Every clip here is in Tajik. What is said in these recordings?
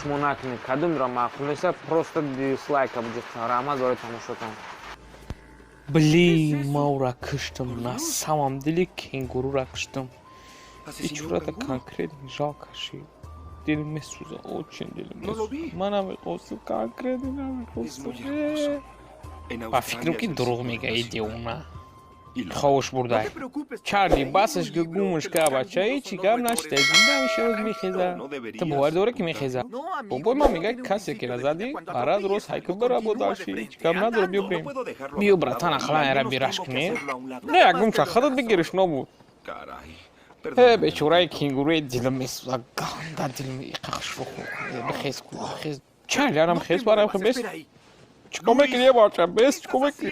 Шумо накунед, кадомро маъқул неста, просто дислайка буҷиқта. Раҳмат барои тамошотон. Блин, ма ӯра киштам, на самом деле кенгурура киштам. Ичурата конкретно жалко ши. Дилим месӯза, очень дилим месӯза. Ман намехостам, конкретно намехостам. Ба фикрам ки дурӯғ мега, и девона. Ховуш бурдай. Чарли, басаш ки гумш ка, бача, ҳечи гап нашида, зинда меша, рӯз мехеза. Ту боварӣ дорӣ ки мехеза? Бобои ман мега, касе ки назадӣ, бараз рост ҳайкл бара бо дальше. Ҳеч гап надора, биё бирем. Биё, братан, ақлан яра бираш кунем. Не, ягумша, худат бигириш нобуд. Э, бечораи кенгуруи, дилам месӯза, ганда дилам иқа хушрӯ. Бихез ку, бихез. Чарли, арам хез, барам хез. Чико мекунӣ, бача? Бес, чико мекунӣ?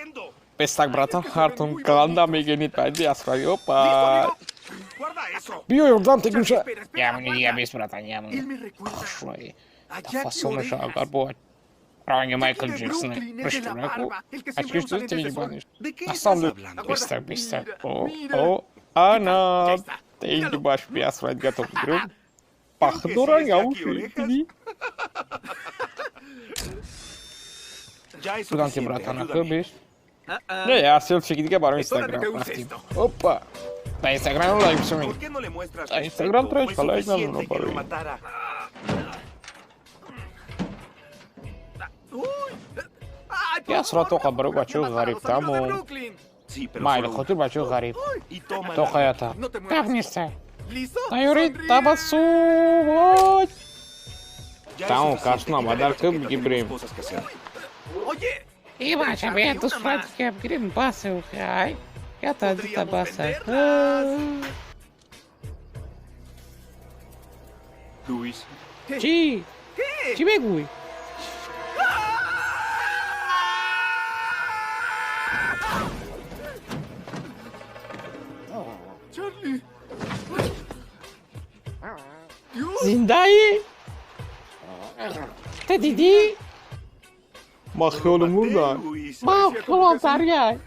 Бестак, братан, ҳартон ганда мегирнид байди асрави. Опа. Биё, ёрдам тегумша. Ямуни дига бес, братан, ямуни. Хушрӯи. Тафассон меша, агар бо ранги Майкл Джексон приштунаку. Очки что ты не банишь? На самом деле, бестак, бестак. О, о, ана. Тенги баш биасрать готов. Пахдура, гауши. Будан ки, братан, беш. Не, я селфи дига барои Инстаграм рафтим. Опа. Да Инстаграм лайк бисонед. Да Инстаграм троечка лайк намуна барои. Я сурат тоқа барои бачаҳои ғариб, тамом. Майли, хотир бачаҳои ғариб. Тоқаята. Гап неста. Тайёрӣ, табассум. Тамом, кашна бадар киб гибрем. И бача, бия ту сурати гирем, басе ай. Я та дита баса. Luis. Чӣ? Чӣ мегӯй? Зиндаӣ? Ту дидӣ? Ма хиёлам мурдам. Ма хиёлам саргай.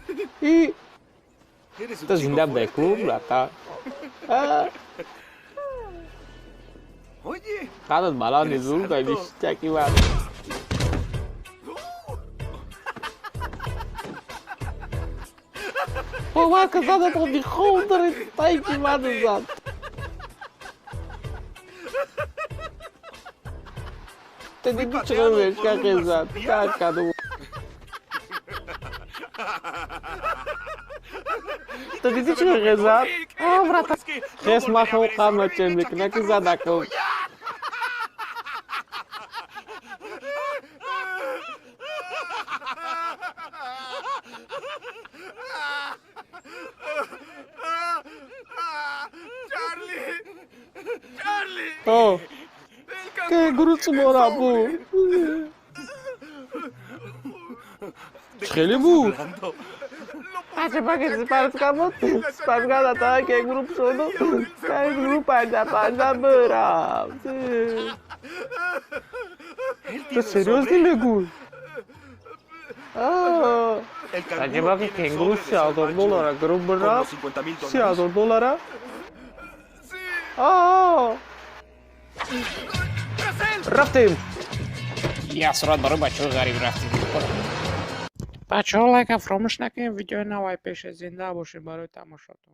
Ту зинда будай ку, брата. Қадат баланди зур дай ништяки бад. Бовар кун, задатон бихоб доред, тай ки маду зад. Ту дидӣ чӣ қадр мешкақе зад? Так каду. Ту дидӣ чӣ қадр зад? О, брата. Хес махо қамна чен мекуна ки задаку. О, кенгуру чумора буд. Хеле буд. Бача, баки сипарска буд. Сипарска дата кенгуру шуду. Кенгуру панҷа панҷа бирам. Ту серьёзно мегӯй? Бача, баки кенгуру 30 000 доллара гиру бирам. 30 000 доллара? Рафтем. Я сурат барои бачаҳои ғариб рафтем. Бачаҳо, лайка фаромӯш накунед, видеои навай пеша. Зинда бошед барои тамошотон.